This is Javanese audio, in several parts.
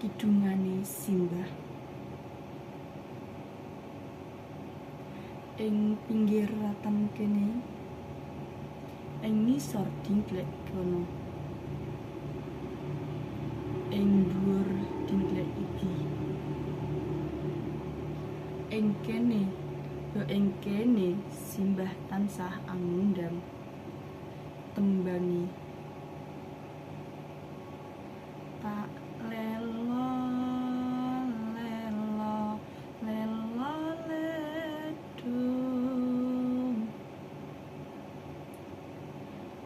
Kekidungane simbah. Ing pinggir ratan kene, ing ngisor dingklek kono, ing dhuwur dingklek iki. Ing kene ya ing kene simbah tansah angundang tembange. Tak lelo lelo lelo ledung,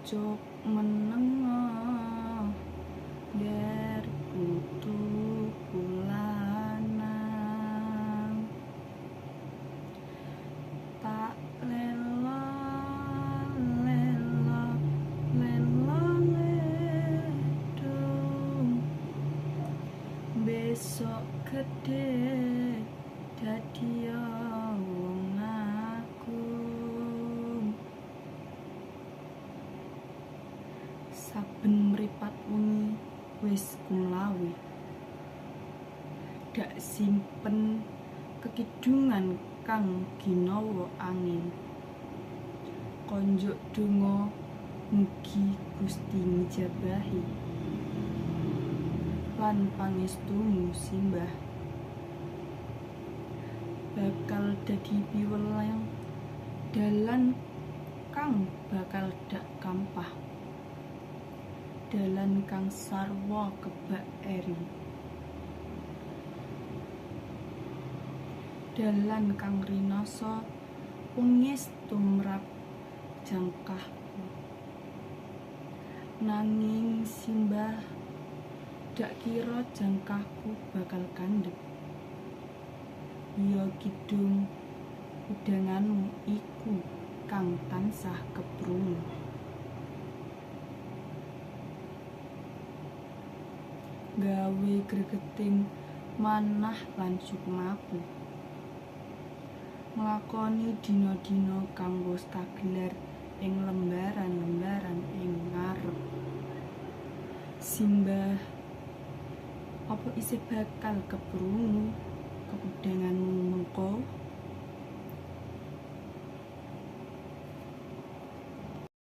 cuk menengo nger putu lanang. Tak lelo lelo lelo ledung, besok gedhe dadi wong agung. Saben mripat wengi wis kumlawe, dak simpen kekidungan kang ginawa angin. Konjuk donga mugi Gusti ngijabahi lan pangestumu simbah. Bakal dadi piwelang dalan kang bakal dak kampah, dalan kang sarwa kebak eri, dalan kang rinasa wengis tumrap jangkahku. Nanging simbah, dak kira jangkahku bakal kandhep. Ya kidung udanganmu iku kang tansah keprungu. Gawe gregeting manah lan sukmaku, nglakoni dina-dina kang wis kagelar ing lembaran-lembaran ing ngarep. Simbah, apa isih bakal keprungu kekudanganmu mengko?